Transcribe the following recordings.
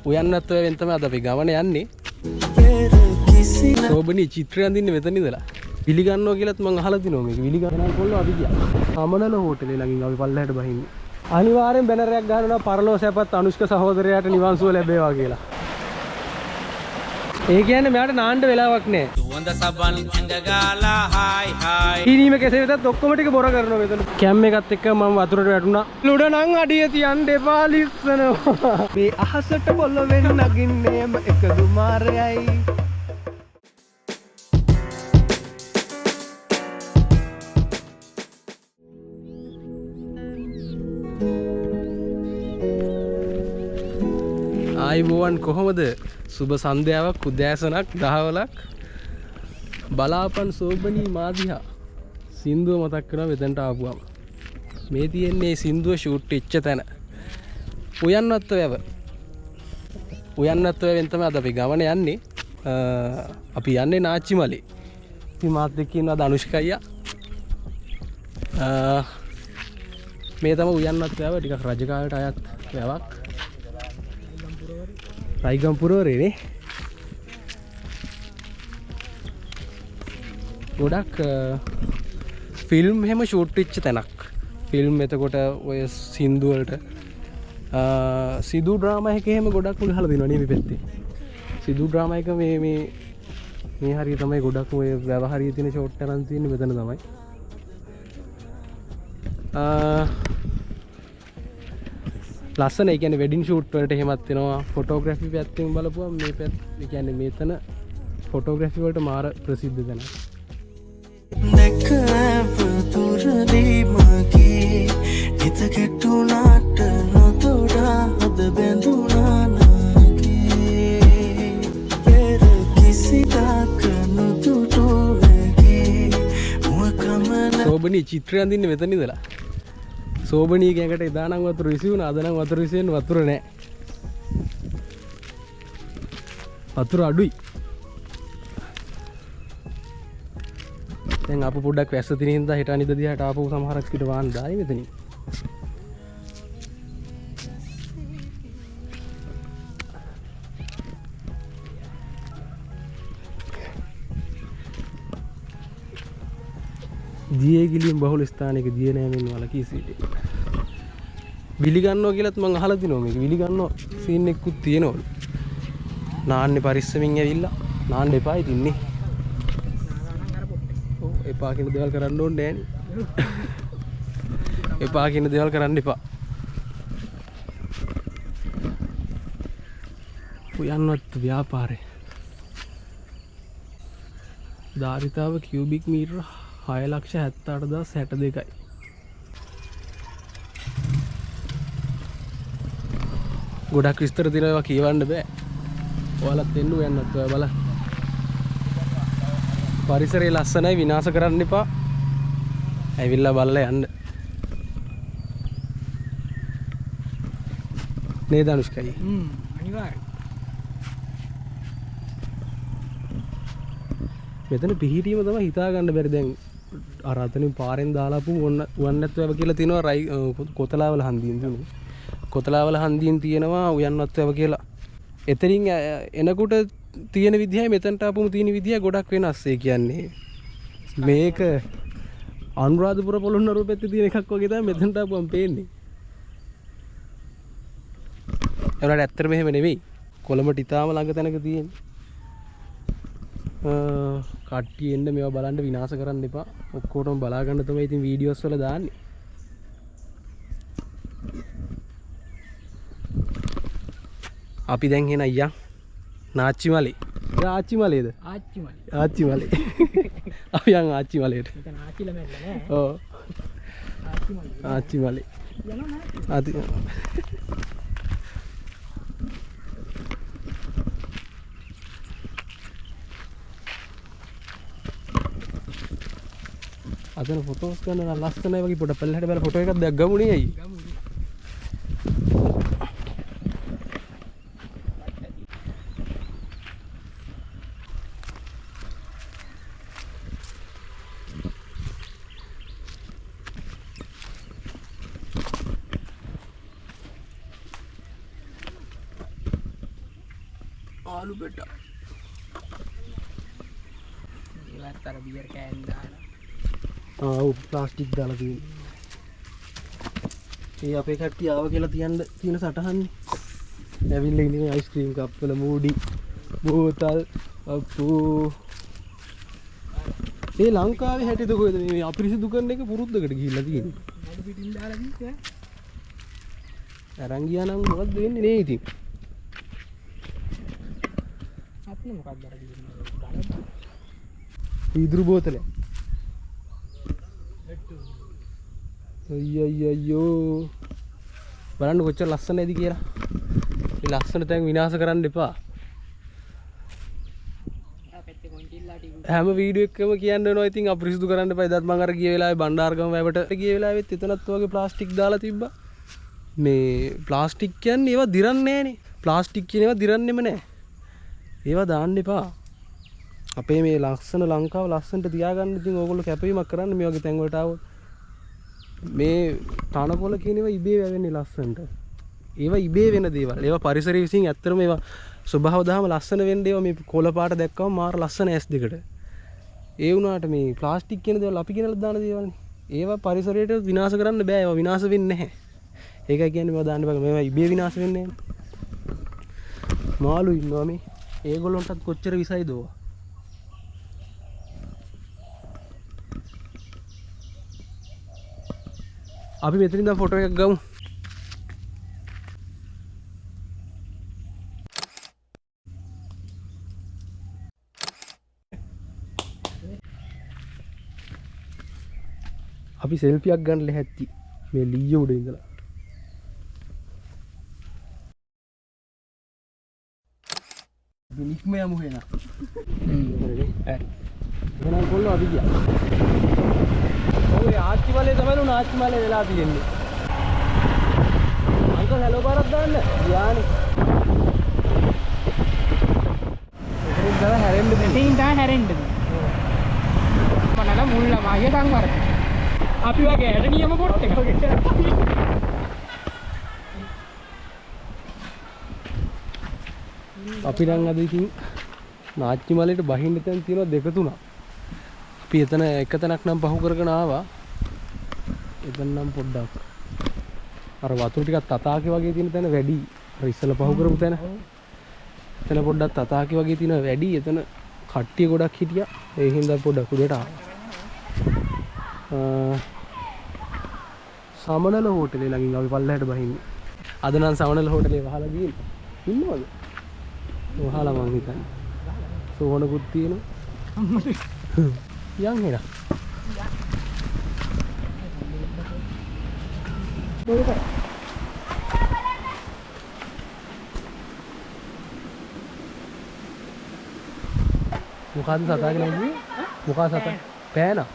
උයන්වත් ඔයවෙන් තමයි අද අපි ගමන යන්නේ. සෝබනී චිත්‍රය අඳින්නේ මෙතන ඉඳලා. විලි ගන්නවා කියලාත් මං අහලා තිනවා මේක. විලි ගන්නවා කොල්ලෝ අපි ගියා. සමනල හෝටලේ ළඟින් අපි පල්ලෙහාට බහින්නේ. අනිවාර්යෙන් බැනර් එකක් ගහනවා පරලෝ සැපත් අනුෂ්ක සහෝදරයාට නිවන් සුව ලැබේවා කියලා. ඒ කියන්නේ මෙයාට නාන්න වෙලාවක් නෑ. සුවඳ සබන් ඇඟ ගාලා හායි හායි. හීනීම කෙසේ වෙතත් ඔක්කොම ටික බොර කරනවා මෙතන. කැම් එකත් එක්ක මම වතුරට වැටුණා. ලුඩ නම් අඩිය තියන්න එපා ලිස්සනවා. මේ අහසට පොළොවෙන් නගින්නේම එකදු මාරයයි. ආයිබෝවන් කොහොමද? සුබ සන්ධ්‍යාවක්, උදෑසනක්, දහවලක්. බලාපන් සෝබනී මාදිහා සින්දුව මතක් කරනවා මෙතනට ආපුවම. මේ තියෙන්නේ සින්දුව ෂූට් වෙච්ච තැන. උයන්වත්ත වැව. උයන්වත්ත වැවෙන් තමයි අද අපි ගමන යන්නේ. අපි යන්නේ නාච්චිමලේ. ඉතින් මාත් එක්ක ඉන්නවා ධනුෂ්ක අයියා. මේ තමයි උයන්වත්ත වැව. ටිකක් රජ කාලයට අයත් වැවක්. රයිගම්පුරවරේ නේ. ගොඩක් ෆිල්ම් එහෙම ෂූට් වෙච්ච තැනක්. ෆිල්ම් එතකොට ඔය සින්දු වලට, සිදු ඩ්‍රාමා එක එහෙම ගොඩක් ගහලා දෙනවා නේ මේ පැත්තේ. සිදු ඩ්‍රාමා එක මේ හරිය තමයි ගොඩක් ඔය වැව හරිය තියෙන ෂෝට් අරන් තියෙන්නේ මෙතන තමයි. ලස්සන, ඒ කියන්නේ වෙඩින් ෂූට් වලට එහෙමත් වෙනවා. ෆොටෝග්‍රැෆි පැත්තෙන් බලපුවම මේ පැත්ත, ඒ කියන්නේ මෙතන ෆොටෝග්‍රැෆි වලට මාර ප්‍රසිද්ධ තැනක්. දැක දුරදී මගේ හිත ගැටුණාට නොතොඩා හද බැඳුණා නාගේ. පෙර කිසිදාක නොදුටු හැකි මුවකම සෝබනී චිත්‍රය අඳින්නේ මෙතන ඉඳලා. සෝබනී ගැඟට එදා නම් වතුර විසි වුණා, අද නම් වතුර විසි වෙන්න වතුර නෑ. වතුර අඩුයි. දැන් අපු පොඩ්ඩක් වැස්ස තියෙන හින්දා හෙට අනිද්දා දිහාට ආපහු සමහරක් විට වාහන දායි මෙතනින්. දියේ ගිලින් බහුල ස්ථානයක දිය නෑමෙන් වළකී සිටේ. විලි ගන්නවා කියලාත් මං අහලා තිනවා මේක. විලි ගන්නවා සීන් එකකුත් තියෙනවලු. නාන්නේ පරිස්සමින් ඇවිල්ලා නාන්න එපා ඉතින් නේ. ඔව් එපා කියන දේවල් කරන්න ඕනේ නෑනේ. එපා කියන දේවල් කරන්න එපා. උයන්වත් ව්‍යාපාරේ. ධාරිතාව කියුබික් මීටර හය ලක්ෂ හැත්ත අටදහස් හැට දෙකයි. ගොඩක් විස්තර තියෙනවා ඒවා කියවන්න බෑ. ඔයාලත් එන්න උයන්වත් ඔයා බලන්න. පරිසරය ලස්සනයි, විනාශ කරන්න එපා. ඇවිල්ලා බලලා යන්න. නේද අනුෂ්කයි? අනිවාර්යයෙන්. මෙතන පිහිටීම තමයි හිතා ගන්න බැරි. දැන් අර අතනින් පාරෙන් දාලා ආපු ඔන්න උයන්වත් වැව කියලා තියෙනවා. කොතලාවල හන්දියෙන් තියෙනවා. කොතලාවල හන්දියෙන් තියෙනවා උයන්වත් වැව කියලා. එතනින් එනකොට තියෙන විදිහයි මෙතනට ආපුවම තියෙන විදිහයි ගොඩක් වෙනස්. ඒ කියන්නේ මේක අනුරාධපුර පොළොන්නරුව පැත්තේ තියෙන එකක් වගේ තමයි මෙතනට ආපුවම පේන්නේ. ඒ වුණාට ඇත්තටම එහෙම නෙවෙයි. කොළඹට ඉතාම ළඟ තැනක තියෙන්නේ. කට්ටිය එන්න මේවා බලන්න විනාශ කරන්න එපා. ඔක්කොටම බලා ගන්න තමයි ඉතින් වීඩියෝස් වල දාන්නේ. අපි දැන් එන අයියා නාච්චිමලේ. ආච්චිමලේද? ආච්චිමලේ. ආච්චිමලේ. අපි යන් ආච්චිමලේට. මෙතන ආච්චිලා මැරිලා නෑ. ඔව්. ආච්චිමලේ. ආච්චිමලේ. යනවා නාච්චි. ආති. අතන ෆොටෝස් ගන්න නම් ලස්සනයි වගේ. පොඩ පල්ලෙහාට බලලා ෆොටෝ එකක් දැක් ගමු නේ අයියේ. ගමු. ආලු පෙට්ටා. ඒවත් අර බියර් can දාලා. ආ ඔව් ප්ලාස්ටික් දාලා තියෙන්නේ. ඒ අපේ කට්ටිය ආව කියලා තියන්න තියෙන සටහන්නේ. ඇවිල්ලා ඉන්නේ අයිස්ක්‍රීම් කප් වල මූඩි බෝතල් අප්පෝ. ඒ ලංකාවේ හැටිද කොහෙද මේ අපිරිසිදු කරන එක පුරුද්දකට ගිහිල්ලා තියෙන්නේ. මඩු පිටින් දාලා දීලා අරන් ගියා නම් මොකද්ද වෙන්නේ නේ ඉතින්. අපිට මොකක්ද අර ගිහින් වීදුරු බෝතලයක්. අයියෝ අයියෝ බලන්න කොච්චර ලස්සනයිද කියලා. මේ ලස්සන තැන් විනාශ කරන්න එපා. හැම වීඩියෝ එකකම කියන්න වෙනවා ඉතින් අපිරිසිදු කරන්න එපා. එදාත් මං අර ගිය වෙලාවේ බණ්ඩාරගම වැවට ගිය වෙලාවෙත් එතනත් වගේ ප්ලාස්ටික් දාලා තිබ්බා. මේ ප්ලාස්ටික් කියන්නේ ඒවා දිරන්නේ නෑනේ. ප්ලාස්ටික් කියන ඒවා දිරන්නෙම නෑ. ඒවා දාන්න එපා. අපේ මේ ලස්සන ලංකාව ලස්සනට තියාගන්න ඉතින් ඕගොල්ලෝ කැපවීමක් කරන්න මේ වගේ තැන් වලට ආවොත්. මේ තනකොළ කියන ඒවා ඉබේ වැවෙන්නේ ලස්සනට. ඒවා ඉබේ වෙන දේවල්. ඒවා පරිසරය විසින් ඇත්තටම ඒවා ස්වභාව දහම ලස්සන වෙන්න ඒවා මේ කොළ පාට දැක්කම මාර ලස්සන ඇස් දෙකට. ඒ වුණාට මේ ප්ලාස්ටික් කියන දේවල් අපි ගෙනල්ලා දාන දේවල්නේ. ඒවා පරිසරයට විනාශ කරන්න බෑ. ඒවා විනාශ වෙන්නේ නැහැ. ඒකයි කියන්නේ මේවා දාන්න බෑ. මේවා ඉබේ විනාශ වෙන්නේ නැහැ. මාළු ඉන්නවා මේ. ඒගොල්ලන්ටත් කොච්චර විසයිද ඕවා. අපි මෙතනින් දැන් ෆොටෝ එකක් ගමු. අපි සෙල්ෆියක් ගන්න ලැහැත්ති මේ ලීය උඩ ඉඳලා. අපි නික්ම යමු එහෙනම්. හරි. එහෙනම් කොල්ලෝ අපි ගියා. ඔව් ඒ ආච්චි මලේ තමයි උන ආච්චි මලේ වෙලා තියෙන්නේ. අංකල් හැලෝ පාරක් දාන්න. ගියානේ. එතනින් තමයි හැරෙන්න දෙන්නේ. එතනින් තමයි හැරෙන්න දෙන්නේ. මනල මුල් ළමාගේ සංවර්ධන. අපි වගේ ඇට නියම පොට් එක. අපි නම් අද ඉතින් නාච්චි මලේට බහින්න තැන් තියෙනවා දෙක තුනක්. අපි එතන එක තැනක් නම් පහු කරගෙන ආවා. එතන නම් පොඩ්ඩක් අර වතුර ටිකක් තතාකේ වගේ තියෙන තැන වැඩි. අර ඉස්සෙල්ලා පහු කරපු තැන. එතන පොඩ්ඩක් තතාකේ වගේ තියෙන වැඩි. එතන කට්ටිය ගොඩක් හිටියා. ඒ හින්දා පොඩ්ඩක් උඩට ආවා. සමනල හෝටලේ ළඟින් අපි පල්ලෙහාට බහින්නේ. අද නම් සමනල හෝටලේ වහලා ගිහින් ඉන්නවද? වහලා මං හිතන්නේ. සෝහනකුත් තියෙනවා. යන් එහෙනම්. මොකද්ද සතා කියලා කිව්වේ? මොකා සතා? පෑනා.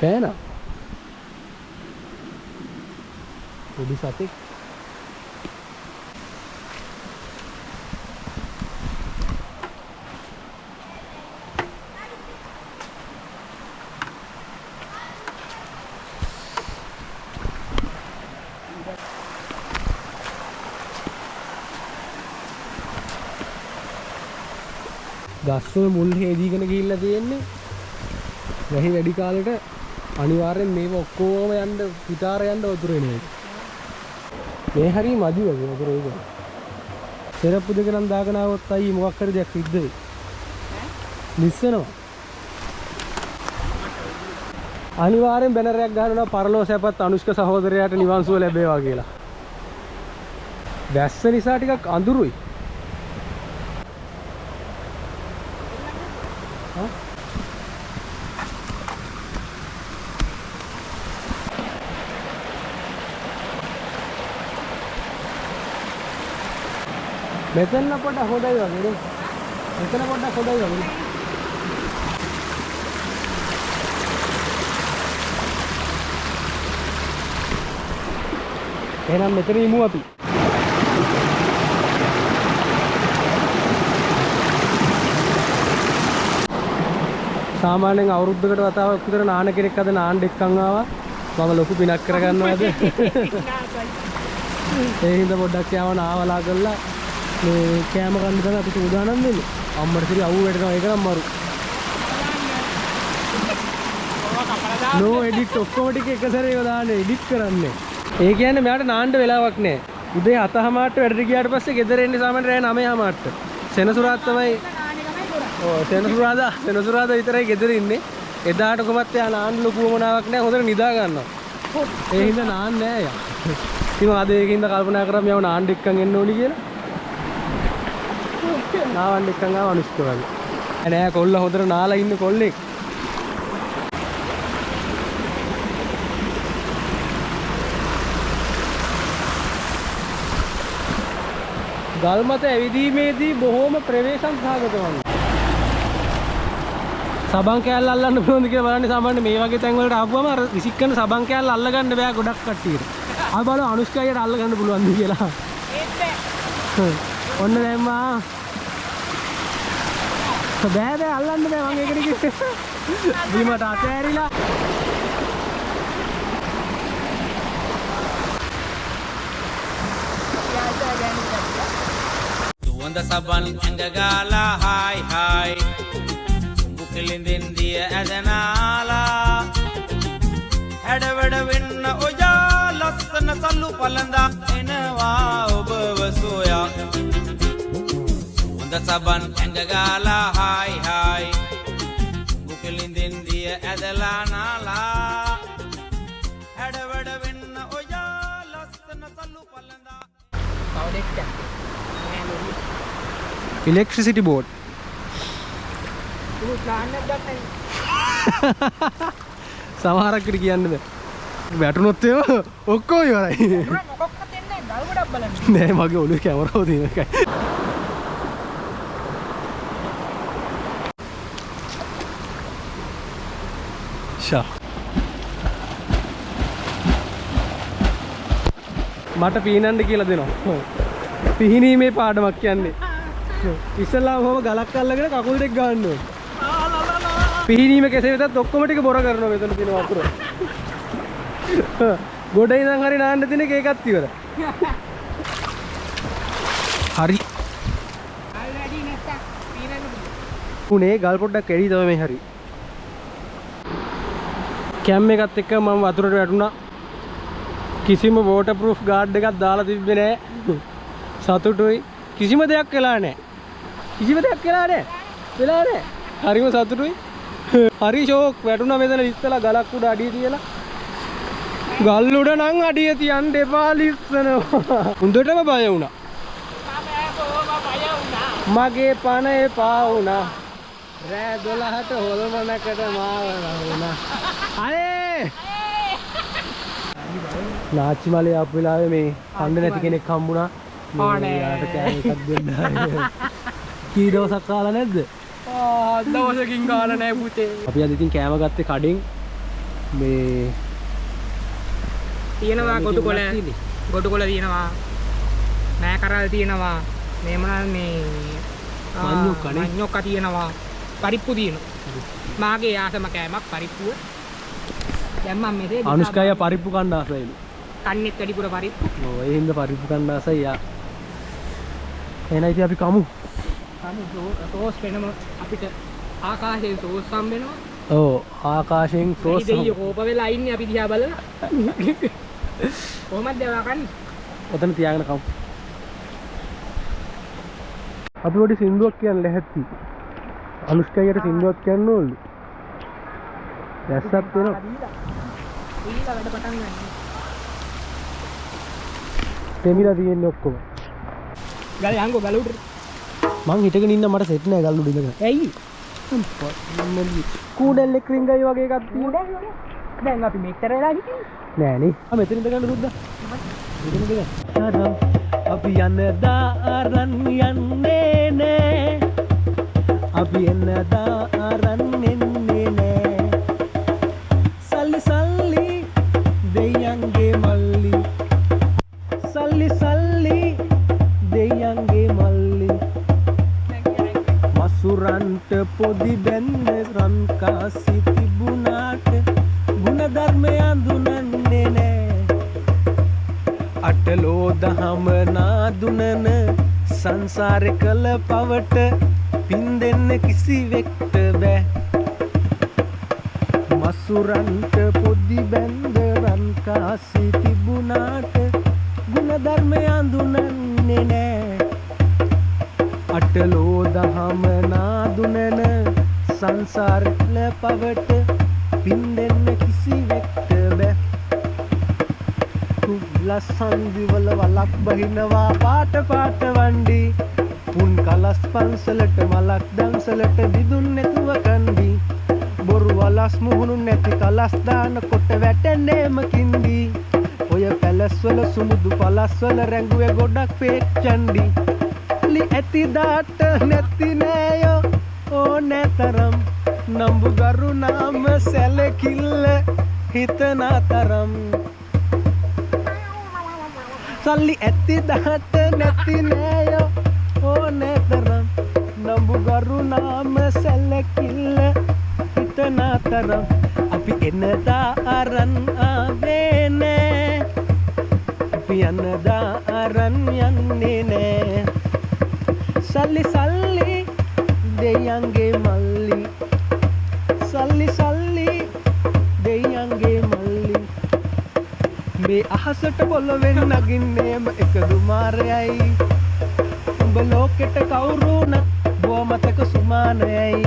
පෑනා. පොඩි සතෙක්. ගස්වල මුල් හේදීගෙන ගිහිල්ලා තියෙන්නේ. වැහි වැඩි කාලෙට අනිවාර්යෙන් මේව ඔක්කොම යන්න පිටාර යන්න වතුර එන එක. මේ හරිය මදි වගේ වතුර ඒක. සෙරප්පු දෙක නම් දාගෙන ආවොත් අයියේ මොකක් හරි දෙයක් සිද්ධ වෙයි. මිස් වෙනවා. අනිවාර්යෙන් බැනරයක් ගහනවා පරලෝ සැපත් අනුෂ්ක සහෝදරයාට නිවන් සුව ලැබේවා කියලා. වැස්ස නිසා ටිකක් අඳුරුයි. මෙතන පොඩ්ඩක් හොඳයි වගේ නේ. මෙතන පොඩ්ඩක් හොඳයි වගේ නේ. එහෙනම් මෙතන ඉමු අපි. සාමාන්‍යයෙන් අවුරුද්දකට වතාවක් විතර නාන කෙනෙක් අද නාන්න එක්කන් ආවා. මම ලොකු පිනක් කරගන්නවාද? ඒ හින්දා පොඩ්ඩක් යාව නාවලා කරලා මේ කෑම කන්න තමයි අපි සූදානම් වෙන්නේ. අම්මට සිරි අවු වැටෙනවා ඒක නම් මරු. නෝ එඩිට් ඔක්කොම ටික එක සැරේම දාන්න එඩිට් කරන්නේ. ඒ කියන්නේ මෙයාට නාන්න වෙලාවක් නෑ. උදේ 7:00ට වැඩට ගියාට පස්සේ ගෙදර එන්නේ සාමාන්‍ය රෑ 9:00ට. සෙනසුරාදා තමයි ඔව් සෙනසුරාදා විතරයි ගෙදර ඉන්නේ. එදාට කොහොමත් එයා නාන්න ලොකු වමනාවක් නෑ. හොඳට නිදා ගන්නවා. ඒ හින්දා නාන්න නෑ යා. ඉතින් අද ඒකින්ද කල්පනා කරා මෙයාව නාන්න එක්කන් එන්න ඕනි කියලා. නාවන්න එක්කන් ආව අනුෂ්ක වගේ. නෑ කොල්ල හොඳට නාලා ඉන්න කොල්ලෙක්. ගල් මත ඇවිදීමේදී බොහෝම ප්‍රවේශම් සහගත වන්නේ. සබන් කෑල්ල අල්ලන්න පුළුවන්ද කියලා බලන්නේ. සාමාන්‍ය මේ වගේ තැන් වලට ආපුවම අර විසික් කරන සබන් කෑල්ල අල්ලගන්න බෑ ගොඩක් කට්ටියට. අපි බලමු අනුෂ්ක අයියට අල්ලගන්න පුළුවන්ද කියලා. ඒත් බෑ. ඔන්න දැම්මා. බෑ බෑ අල්ලන්න බෑ මං ඒකට කිව්වේ. බීමට අත ඇරිලා. සුවඳ සබන් ඇඟ ගාලා හායි හායි කුඹු කෙලින්දෙන් දිය ඇදනාලා හැඩවැඩ වෙන්න ඔයා ලස්සන සල්ලු පලඳා එනවා ඔබව සොයා සුවඳ සබන් ඇඟ ගාලා හායි හායි කුඹු කෙලින්දෙන් දිය ඇදලා නාලා හැඩවැඩ වෙන්න ඔයා ලස්සන සල්ලු පලඳා. තව දෙකක්. Electricity board. සමහරක් විට කියන්න බෑ. වැටුනොත් එහෙම ඔක්කොම ඉවරයි. මොකක්වත් එන්නේ නැහැ. ගල් ගොඩක් බලන්න. නෑ මගේ ඔළුවේ කැමරාව තියෙන එකයි. ෂා. මට පීනන්න කියලා දෙනවා. පිහිනීමේ පාඩමක් කියන්නේ. ඉස්සෙල්ලාම කොහොම ගලක් අල්ලගෙන කකුල් දෙක ගන්න ඕනේ. පිහිනීම කෙසේ වෙතත් ඔක්කොම ටික බොර කරනවා මෙතන තියෙන වතුර. ගොඩ ඉඳන් හරි නාන්න තියෙන එක ඒකත් ඉවරයි. හරි. ගල් වැඩි නැත්තම් පීනන්න පුළුවන්. උනේ ගල් පොඩ්ඩක් වැඩි තමයි මේ හරි. කැම් එකත් එක්ක මම වතුරට වැටුණා. කිසිම වෝටර් ප්‍රූෆ් ගාඩ් එකක් දාලා තිබ්බේ නෑ. සතුටුයි. කිසිම දෙයක් වෙලා නෑ. කිසිම දෙයක් වෙලා නෑ. වෙලා නෑ. හරිම සතුටුයි. හරි ෂෝක් වැටුණා මෙතන ලිස්සලා ගලක් උඩ අඩිය තියලා. ගල් උඩ නම් අඩිය තියන්න එපා ලිස්සනවා. හොඳටම බය වුණා. මගේ පණ එපා වුණා. රෑ 12ට හොල්මනකට මාව වුණා. අනේ නාචි මලේ ආපු වෙලාවේ මේ කන්න නැති කෙනෙක් හම්බුණා. අනේ යාට කෑම එකක් දෙන්න. කී දවසක් කාලා නැද්ද? ආ දවසකින් කාලා නෑ පුතේ. අපි අද ඉතින් කෑම ගත්තේ කඩෙන්. මේ තියෙනවා ගොඩු කොළ. ගොඩු කොළ තියෙනවා. නෑ කරල් තියෙනවා. මේ මොනවාද මේ මඤ්ඤොක්කනේ. මඤ්ඤොක්ක තියෙනවා. පරිප්පු තියෙනවා. මාගේ ආසම කෑමක් පරිප්පුව. දැන් මම මෙතේ අනුෂ්කා අයියා පරිප්පු කන්න ආසයිලු. කන්නේත් වැඩිපුර පරිප්පු. ඔව් ඒ හින්දා පරිප්පු කන්න ආසයි යා. එහෙනම් ඉතින් අපි කමු. කමු සෝස් වෙනම අපිට ආකාශයෙන් සෝස් හම්බ වෙනවා. ඔව් ආකාශයෙන් සෝස්. දෙයියෝ කෝප වෙලා ඉන්නේ අපි දිහා බලලා. කොහොමද දේවා කන්නේ? ඔතන තියාගෙන කමු. අපි පොඩි සින්දුවක් කියන්න ලැහැත්ති. අනුෂ්කා අයියට සින්දුවක් කියන්න ඕනලු. දැස්සක් වෙනවා. ඊළඟ වැඩ පටන් ගන්න. තෙමිලා තියෙන්නේ ඔක්කොම. ගල යංගෝ ගල උඩට. මං හිටගෙන ඉන්න මට සෙට් නෑ ගල් උඩ ඉඳගෙන. ඇයි? කූඩැල්ලෙක් රිංගයි වගේ එකක් තියෙනවා. දැන් අපි මෙච්චර වෙලා හිටියේ නෑ නේ. ආ මෙතන ඉඳ ගන්න සුද්දා. මෙතන ඉඳ ගන්න. අපි යන්න දාරන් යන්නේ නෑ. අපි එන්න දාරන් එන්නේ නෑ. සල්ලි සල්ලි දෙයියන්ගේ මල්ලි. සල්ලි සල්ලි දෙයියන්ගේ මල්ලි. මසුරන්ට පොදි බැන්න රන් කාසි තිබුණාට ගුණධර්මය අඳුනන්නේ නෑ. අටලෝ දහම නාදුනන සංසාරේ කළ පවට පින් දෙන්න කිසිවෙක්ට බෑ. මසුරන්ට පොඩි බැන්ද රන් කාසි තිබුණාට ගුණධර්ම අඳුනන්නේ නෑ. අටලෝ දහම නාදුනන සංසාරේ පවට පින් දෙන්න කිසිවෙක්ට බෑ. කුලස් සන්දිවල වලක් බහිනවා පාට පාට වණ්ඩි. පුන් කලස් පන්සලට මලක් දන්සලට බිදුන් නැතුව කන්දි. බොරු වලස් මුහුණු නැති කලස් දාන කොට වැටෙන්නේම කින්දි. ඔය පැලස්වල සුමුදු පලස්වල රැඟුවේ ගොඩක් ෆේක් චණ්ඩි. ලි ඇති දාට නැති නෑයෝ ඕනෑ තරම්. නම්බුගරු නාම සැලකිල්ල හිතනා තරම්. සල්ලි ඇති දාට නැති නෑයෝ ඕනෑ තරම්. නම්බුගරු නාම සැලකිල්ල හිතනා තරම්. අපි එනදා අරන් ආවේ නෑ. අපි යනදා අරන් යන්නේ නෑ. සල්ලි සල්ලි දෙයියන්ගේ මල්ලි. සල්ලි සල්ලි දෙයියන්ගේ මල්ලි. මේ අහසට පොළොවෙන් නගින්නේම එකදු මාරයයි. උඹ ලෝකෙට කවුරු වුණත් බෝ මතක සුමානයයි.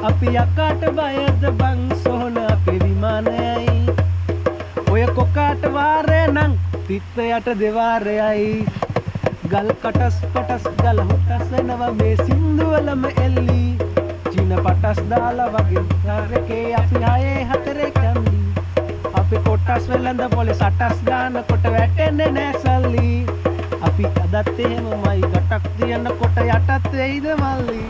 අපි යකාට බයද බං සොහන අපේ විමානයයි. ඔය කොකාට වාරය නම් තිත්ත යට දෙවාරයයි. ගල් කටස් පටස් ගල හුටස් වෙනවා මේ සින්දුවලම එල්ලි. චීන පටස් දාලා වගේ කාරකේ අපි හයේ හතරේ කන්දි. අපි කොටස් වෙලඳ පොලේ සටස් ගාන කොට වැටෙන්නේ නෑ සල්ලි. අපි අදත් එහෙමමයි ගටක් තියන කොට යටත් වෙයිද මල්ලි.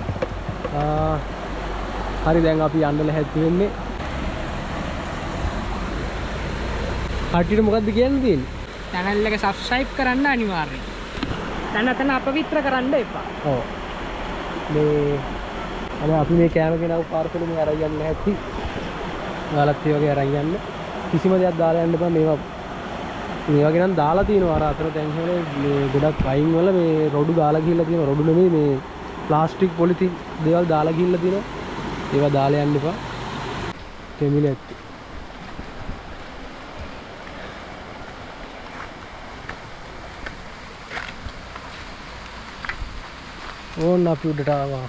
හරි දැන් අපි යන්න ලැහැත්ති වෙන්නේ. කට්ටියට මොකද්ද කියන්න තියෙන්නේ? චැනල් එක සබ්ස්ක්‍රයිබ් කරන්න අනිවාර්යයෙන්. තන තන අපවිත්‍ර කරන්න එපා. ඔව්. මේ අනේ අපි මේ කෑම ගෙනාවු පාර්සල මේ අරන් යන්න ලැහැත්ති. ඔයාලත් ඒ වගේ අරන් යන්න. කිසිම දෙයක් දාලා යන්න එපා. මේවා මේ වගේ නම් දාලා තියෙනවා අර අතන තැන් වල මේ ගොඩක් අයින් වල මේ රොඩු දාලා ගිහිල්ලා තියෙනවා. රොඩු නෙමෙයි මේ ප්ලාස්ටික් පොලිතින් දේවල් දාලා ගිහිල්ලා තියෙනවා. ඒවා දාලා යන්න එපා. තෙමිල ඇත්ති. ඕන්න අපි උඩට ආවා.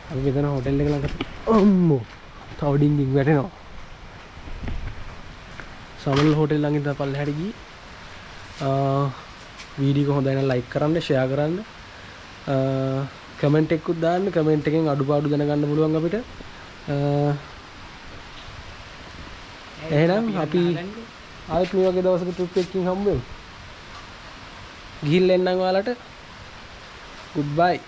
අපි මෙතන හෝටල් එක ළඟට අම්මෝ තව ඩිංගින් වැටෙනවා. සමනල හෝටල් ළඟින් තමයි පල්ලෙහාට ගියේ. වීඩියෝ එක හොඳයි නම් ලයික් කරන්න, ෂෙයා කරන්න, කමෙන්ට් එකකුත් දාන්න. කමෙන්ට් එකෙන් අඩුපාඩු දැනගන්න පුළුවන් අපිට. එහෙනම් අපි ආයෙත් මේ වගේ දවසක ට්‍රිප් එකකින් හම්බ වෙමු. ගිහිල්ලා එන්නම් ඔයාලට. Good bye.